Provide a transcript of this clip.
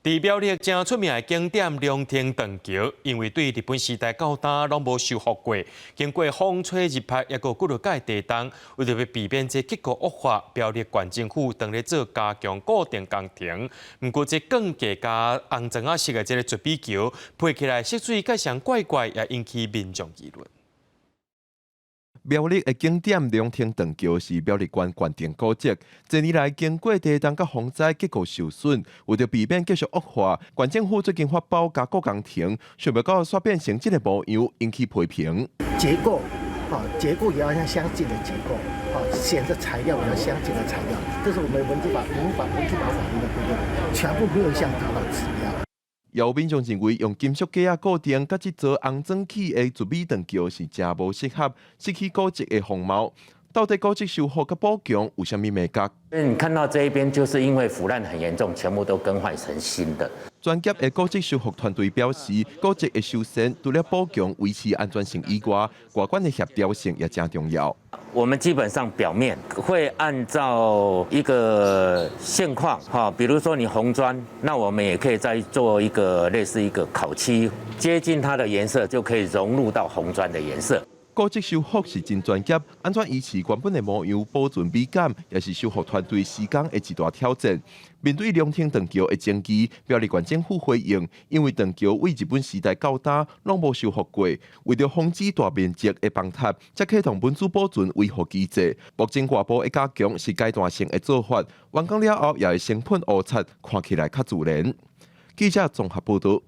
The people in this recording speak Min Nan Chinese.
佇苗栗誠出名的景點龍騰斷橋，因為對日本時代到今攏無修復過，經過風吹日曬，猶閣幾若擺地動，為著欲避免這結構惡化，苗栗縣政府當咧做加強固定工程。毋過這鋼架佮紅磚仔色的這个絕美橋，配起來色水蓋上怪怪，也引起民眾議論。苗栗的景點龍騰斷橋是苗栗縣縣定古蹟，近年來經過地動佮風災，結構受損，為著避免繼續惡化，縣政府最近發包加固工程，想袂到煞變成這个模樣，引起批評。結構，啊，結構也要像相近的結構，啊，選擇材料也要相近的材料，這是我們文資法、文物法、文資保護法的規定，全部沒有一項達到指標。有民眾認為用金屬架仔固定，佮這座紅磚起的絕美斷橋是誠無適合，失去古蹟的風貌。到底古蹟修復佮補強有啥物眉角？你看到這一邊，就是因為腐爛很嚴重，全部都更換成新的。專業的古蹟修復團隊表示，古蹟的修繕除了補強維持安全性以外，外觀的協調性也誠重要。我們基本上表面會按照一個現況，哈，比如說你紅磚，那我們也可以再做一個類似一個烤漆，接近它的顏色，就可以融入到紅磚的顏色。古蹟修復是真專業，按怎維持原本的模樣，保存美感，也是修復團隊施工的一大挑戰。面對龍騰斷橋的爭議，苗栗縣政府回應，因為斷橋對日本時代到今攏無修復過，為著防止大面積的崩塌，才啟動文資保存維護機制。目前外部的加強是階段性的做法，完工了後也會先噴烏漆，看起來較自然。記者綜合報導。